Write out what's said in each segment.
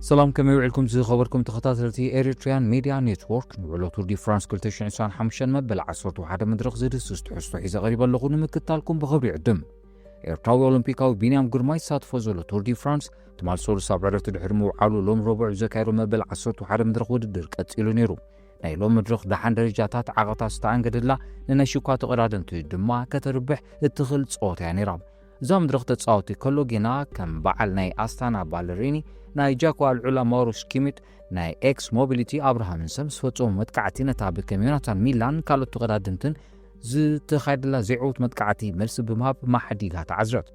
ሰላም፣ ከመይ ውዕልኩም ዝኸበርኩም ተኸታተልቲ ኤሪትሪያን ሚድያ ኔትወርክ? ንውዕሎ ቱር ዲ ፍራንስ ክልተ ሽሕን ዕስራን ሓሙሽተን መበል ዓሰርተ ሓደ መድረኽ ዝድስስ ትሕዝቶ ሒዘ ቀሪበ ኣለኹ። ንምክታልኩም ብኽብሪ ይዕድም። ኤርትራዊ ኦሎምፒካዊ ቢንያም ግርማይ ዝሳተፎ ዘሎ ቱር ዲ ፍራንስ ትማል ሰሉስ ኣብ ዕረፍቲ ድሕሪ ምውዓሉ፣ ሎም ረቡዕ ዘካየዶ መበል ዓሰርተ ሓደ መድረኽ ውድድር ቀጺሉ ነይሩ። ናይ ሎም መድረኽ ደሓን ደረጃታት ዓቐታት ዝተኣንገደላ፣ ንናይ ሽኳ ተቐዳደምቲ ድማ ከተርብሕ እትኽእል ጸወታ እያ ነይራ። እዛ መድረኽ ተጻወቲ ከሎ ጌና ከም በዓል ናይ ኣስታና ባለሪኒ፣ ናይ ጃኮ ኣልዑላ ማውሮ ሽኪሚድ፣ ናይ ኤክስ ሞቢሊቲ ኣብርሃምን ሰብ ዝፈጸሙ መጥቃዕቲ ነታ ብከም ዮናታን ሚላን ካልኦት ተቐዳደምትን ዝተኻየደላ ዘይዕውት መጥቃዕቲ መልሲ ብምሃብ ማሓዲጋ ተዓዝረት።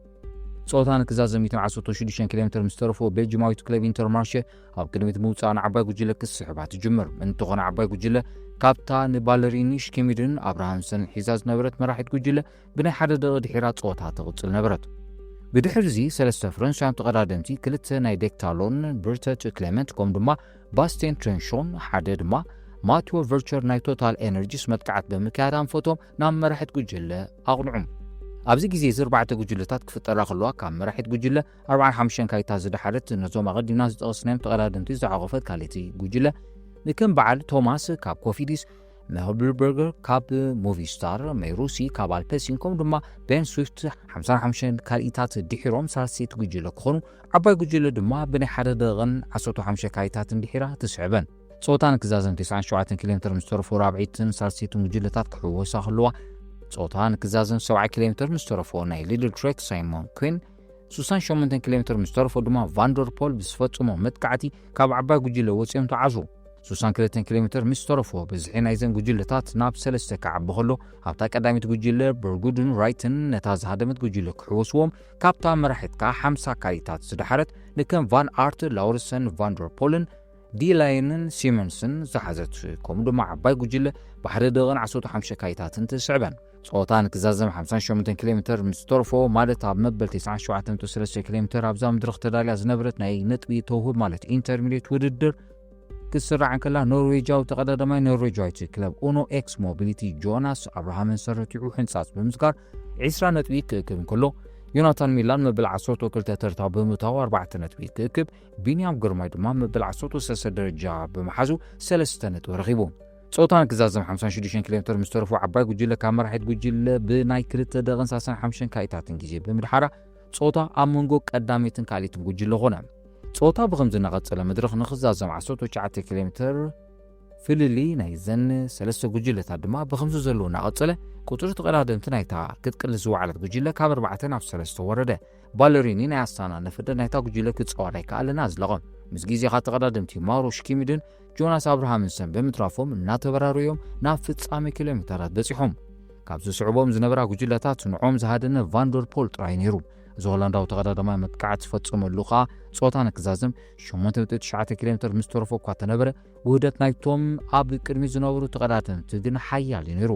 ጾታ ንክዛዘም ሚእትን ዓሰርተ ሽዱሽተን ኪሎ ሜትር ምስ ተረፎ ቤልጅማዊት ክለብ ኢንተርማርሸ ኣብ ቅድሚት ምውጻእ ንዓባይ ጉጅለ ክስሕባ ትጅምር። እንተኾነ ዓባይ ጉጅለ ካብታ ንባለሪኒ ሽኪሚድን ኣብርሃምሰን ሒዛ ዝነበረት መራሒት ጉጅለ ብናይ ሓደ ደቂ ድሒራ ጾታ ትቕጽል ነበረት። ብድሕርዚ ሰለስተ ፈረንሳውያን ተቐዳደምቲ፣ ክልተ ናይ ዴክታሎን ብርተት ክሌመንት፣ ከምኡ ድማ ባስቴን ትሬንሾን፣ ሓደ ድማ ማቲዎ ቨርቸር ናይ ቶታል ኤነርጂስ መጥቃዕት ብምክያድ ኣንፈቶም ናብ መራሒት ጉጅለ ኣቕንዑ። ኣብዚ ግዜ እዚ ኣርባዕተ ጉጅለታት ክፍጠራ ከለዋ፣ ካብ መራሒት ጉጅለ ኣርባዓን ሓሙሽተን ካይታ ዝደሓረት ነዞም ኣቐዲምና ዝጠቐስናዮም ተቐዳደምቲ ዝዓቖፈት ካልእቲ ጉጅለ፣ ንከም በዓል ቶማስ ካብ ኮፊዲስ፣ መህብልበርገር ካብ ሙቪስታር፣ መይሩሲ ካብ ኣልፐሲን፣ ከምኡ ድማ ቤን ስዊፍት ሓምሳን ሓሙሽተን ካልኢታት ድሒሮም ሳልሰይቲ ጉጅለ ክኾኑ፣ ዓባይ ጉጅለ ድማ ብናይ ሓደ ደቂቕን ዓሰርተ ሓሙሽተ ካይታትን ድሒራ ትስዕበን። ጾታ ንክዛዘም ተስዓን ሸውዓተን ኪሎ ሜትር ምስ ተረፎ ራብዒትን ሳልሰይትን ጉጅለታት ክሕወሳ ከለዋ፣ ጾታ ንክዛዘም ሰብዓ ኪሎ ሜትር ምስ ተረፎ ናይ ሊድል ትሬክ ሳይሞን ኩን፣ ስሳን ሸሞንተን ኪሎ ሜትር ምስ ተረፎ ድማ ቫንደርፖል ብዝፈጸሞ መጥቃዕቲ ካብ ዓባይ ጉጅለ ወጺኦም ተዓዙ። ስሳን ክልተን ኪሎ ሜትር ምስ ተረፎ ብዝሒ ናይዘን ጉጅለታት ናብ ሰለስተ ክዓቢ ከሎ፣ ኣብታ ቀዳሚት ጉጅለ በርጉድን ራይትን ነታ ዝሃደመት ጉጅለ ክሕወስዎም፣ ካብታ መራሒት ከኣ ሓምሳ ካሊታት ዝደሓረት ንከም ቫን ኣርት፣ ላውርሰን ቫንደርፖልን ዲላይንን ሲመንስን ዝሓዘት፣ ከምኡ ድማ ዓባይ ጉጅለ ብሓደ ደቂቕን ዓሰርተ ሓሙሽተ ካይታትን ትስዕበን። ጾታ ንክዛዘም ሓምሳን ሸሞንተን ኪሎ ሜትር ምስ ተርፎ፣ ማለት ኣብ መበል ተስዓን ሸውዓተን ነጥቢ ሰለስተ ኪሎ ሜትር ኣብዛ መድረኽ ተዳልያ ዝነበረት ናይ ነጥቢ ተውህብ፣ ማለት ኢንተርሚዲየት ውድድር ክስራዕ እንከላ፣ ኖርዌጃዊ ተቐዳዳማይ ኖርዌጃዊት ክለብ ኡኖ ኤክስ ሞቢሊቲ ጆናስ ኣብርሃምን ሰረቲዑ ሕንጻጽ ብምስጋር ዕስራ ነጥቢ ክእክብ እንከሎ፣ ዮናታን ሚላን መበል ዓሰርተ ክልተ ተርታ ብምእታው ኣርባዕተ ነጥቢ ክእክብ፣ ቢንያም ግርማይ ድማ መበል ዓሰርተ ሰለስተ ደረጃ ብምሓዙ ሰለስተ ነጥቢ ረኺቡ። ጾታ ንክዛዘም ሓምሳን ሽዱሽተን ኪሎ ሜትር ምስ ተረፉ ዓባይ ጉጅለ ካብ መራሒት ጉጅለ ብናይ ክልተ ደቂቕን ሰላሳን ሓሙሽተን ካይታትን ግዜ ብምድሓራ፣ ጾታ ኣብ መንጎ ቀዳመይትን ካልኢትን ጉጅለ ኾነ። ጾታ ብኸምዚ እናቐጸለ፣ መድረኽ ንኽዛዘም ዓሰርተ ትሽዓተ ኪሎ ሜትር ፍልልይ ናይዘን ሰለስተ ጉጅለታት ድማ ብኸምዚ ዘሎ እናቐጸለ፣ ቁጽሪ ተቐዳደምቲ ናይታ ክትቅልስ ዝወዓለት ጉጅለ ካብ ኣርባዕተ ናብ ሰለስተ ወረደ። ባለሪኒ ናይ ኣስታና ነፈደ ናይታ ጉጅለ ክጻወት ኣይከኣለን ኣዝለቐ። ምስ ግዜኻ ተቐዳደምቲ ማውሮ ሽኪሚድን ጆናስ ኣብርሃምንሰን ብምትራፎም እናተበራረዮም ናብ ፍጻሜ ኪሎ ሜተራት በጺሖም። ካብ ዝስዕቦም ዝነበራ ጉጅለታት ንዖም ዝሃደነ ቫንደርፖል ጥራይ ነይሩ። እዚ ሆላንዳዊ ተቐዳዳማይ መጥቃዕቲ ዝፈጸመሉ ከኣ ጾታ ንክዛዘም ሸሞንተ ነጥቢ ትሽዓተ ኪሎ ሜትር ምስ ተረፎ እኳ ተነበረ፣ ውህደት ናይቶም ኣብ ቅድሚ ዝነበሩ ተቐዳደምቲ ግን ሓያል እዩ ነይሩ።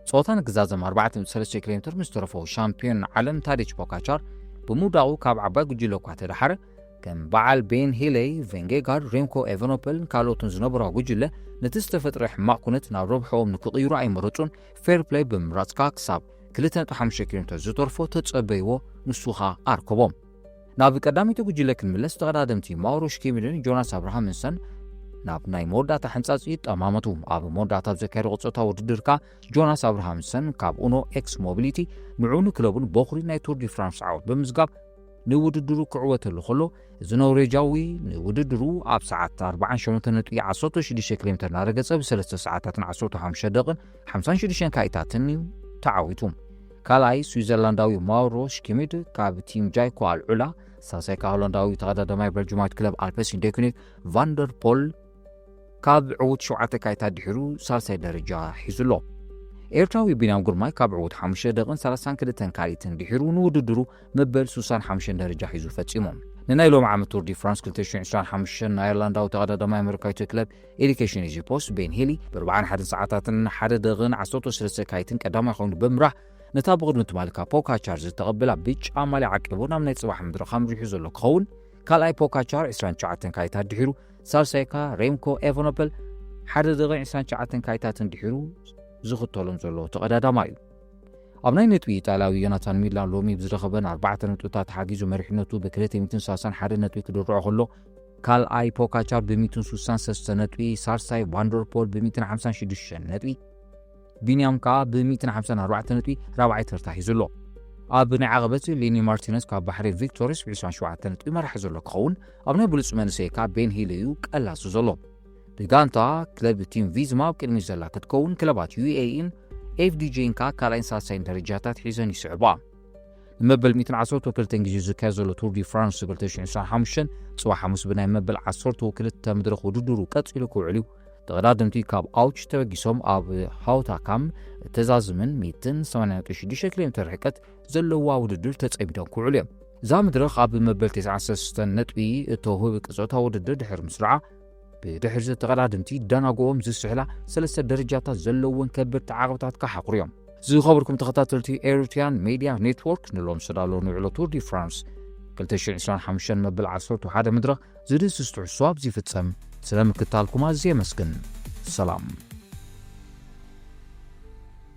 ጾታ ንክዛዘም ኣርባዕተ ነጥቢ ሰለስተ ኪሎ ሜትር ምስ ተረፎ ሻምፒዮን ዓለም ታዲች ፖካቻር ብምውዳቑ ካብ ዓባይ ጉጅለ እኳ ተደሓረ፣ ከም በዓል ቤን ሂለይ፣ ቬንጌጋርድ፣ ሬምኮ ኤቨኖፐልን ካልኦትን ዝነበራ ጉጅለ ነቲ ዝተፈጥረ ሕማቕ ኩነት ናብ ረብሕኦም ንክቕይሩ ኣይመረጹን። ፌር ፕሌይ ብምምራጽካ ክሳብ ክልተ ነጥቢ ሓሙሽተ ኪሎ ሜትር ዝተርፎ ተጸበይዎ፣ ንሱ ኸኣ ኣርከቦም። ናብ ቀዳመይቲ ጉጅለ ክንምለስ፣ ተቐዳደምቲ ማውሮ ሽኪሚድን ጆናስ ኣብርሃምንሰን ናብ ናይ መወዳእታ ሕንጻጽ ይጠማመቱ። ኣብ መወዳእታ ኣብ ዘካየዶ ጾታ ውድድር ከኣ ጆናስ ኣብርሃምንሰን ካብ ኡኖ ኤክስ ሞቢሊቲ ንዑ ንክለቡን በኹሪ ናይ ቱር ዲ ፍራንስ ዓወት ብምዝጋብ ንውድድሩ ክዕወተሉ ከሎ፣ እዚ ኖርዌጃዊ ንውድድሩ ኣብ ሰዓት ኣርባዓን ሸሞንተን ነጥቢ ዓሰርተ ሽዱሽተ ኪሎ ሜትር እናረገጸ ብሰለስተ ሰዓታትን ዓሰርተ ሓሙሽተ ደቂቕን ሓምሳን ሽዱሽተን ካይታትን እዩ ተዓዊቱ። ካልኣይ ስዊዘርላንዳዊ ማውሮ ሽኪሚድ ካብ ቲም ጃይኮ ኣልዑላ፣ ሳልሳይ ከኣ ሆላንዳዊ ተቐዳዳማይ በልጅማዊት ክለብ ኣልፐሲን ዴኩኒክ ቫንደርፖል ካብ ዕዉት ሸውዓተ ካይታ ድሒሩ ሳልሳይ ደረጃ ሒዙ ኣሎ። ኤርትራዊ ቢንያም ግርማይ ካብ ዕዉት ሓሙሽተ ደቂቕን ሰላሳን ክልተን ካልኢትን ድሒሩ ንውድድሩ መበል ስሳን ሓሙሽተን ደረጃ ሒዙ ፈጺሙ። ንናይ ሎሚ ዓመት ቱር ዲ ፍራንስ ክልተ ሽሕን ዕስራን ሓሙሽተን ናይ ኣየርላንዳዊ ተቐዳዳማይ ኣመሪካዊት ክለብ ኤዱኬሽን ኢዚ ፖስት ቤን ሂሊ ብኣርባዓን ሓደን ሰዓታትን ሓደ ደቂቕን ዓሰርተ ሰለስተ ካይትን ቀዳማይ ኮይኑ ብምምራሕ፣ ነታ ብቕድሚ ትማሊ ካብ ፖካቻር ዝተቐበላ ብጫ ማልያ ዓቂቡ ናብ ናይ ጽባሕ መድረኽ ኣምሪሑ ዘሎ ክኸውን፣ ካልኣይ ፖካቻር ዕስራን ትሽዓተን ካይታት ድሒሩ፣ ሳልሳይ ከኣ ሬምኮ ኤቨኖፐል ሓደ ደቂቕን ዕስራን ትሽዓተን ካይታትን ድሒሩ ዝኽተሎም ዘሎ ተቐዳዳማይ እዩ። ኣብ ናይ ነጥቢ ኢጣልያዊ ዮናታን ሚላን ሎሚ ብዝረኸበን ኣርባዕተ ነጥብታት ተሓጊዙ መሪሕነቱ ብክልተ ሚእትን ሰላሳን ሓደ ነጥቢ ክድርዖ ከሎ፣ ካልኣይ ፖጋቻር ብ ሚእትን ስሳን ሰለስተ ነጥቢ፣ ሳልሳይ ቫንደርፖል ብ ሚእትን ሓምሳን ሽዱሽተ ነጥቢ፣ ቢንያም ከኣ ብ ሚእትን ሓምሳን ኣርባዕተ ነጥቢ ራብዓይ ተርታ ሒዙ ኣሎ። ኣብ ናይ ዓቐበት ሌኒ ማርቲነዝ ካብ ባሕሬን ቪክቶሪስ ብ ዕስራን ሸውዓተን ነጥቢ መራሒ ዘሎ ክኸውን፣ ኣብ ናይ ብሉጽ መንእሰይ ከኣ ቤን ሂል እዩ ቀላሲ ዘሎ። ብጋንታ ክለብ ቲም ቪዝማ ኣብ ቅድሚት ዘላ ክትከውን፣ ክለባት ዩ ኤ ኢን ኤፍ ዲ ጄን ከኣ ካልኣይን ሳልሳይን ደረጃታት ሒዘን ይስዕባ። ንመበል ሚእትን ዓሰርተ ክልተን ግዜ ዝካየድ ዘሎ ቱር ዲ ፍራንስ ክልተ ሽሕን ዕስራን ሓሙሽተን፣ ጽባሕ ሓሙስ ብናይ መበል ዓሰርተ ክልተ መድረኽ ውድድሩ ቀጺሉ ክውዕል እዩ። ተቐዳደምቲ ካብ ኣውች ተበጊሶም ኣብ ሃውታካም ተዛዝምን ሚእትን ሰማንያን ሽዱሽተ ኪሎ ሜትር ርሕቀት ዘለዋ ውድድር ተጸሚዶም ክውዕሉ እዮም። እዛ መድረኽ ኣብ መበል ተስዓን ሰለስተን ነጥቢ እተውህብ ቅጾታዊ ውድድር ድሕሪ ምስራዓ፣ ብድሕሪ ተቐዳደምቲ ዳናጎኦም ዝስሕላ ሰለስተ ደረጃታት ዘለወን ከበድቲ ዓቐብታት ክሓቑሩ እዮም። ዝኸበርኩም ተኸታተልቲ ኤሪትሪያን ሜድያ ኔትወርክ፣ ንሎም ዝተዳለወ ንውዕሎ ቱር ዲ ፍራንስ ክልተ ሽሕን ዕስራን ሓሙሽተን መበል ዓሰርተ ሓደ መድረኽ ዝድህስስ ትሕዝቶ ኣብዚ ይፍጸም። ስለ ምክታልኩም ኣዝየ የመስግን። ሰላም።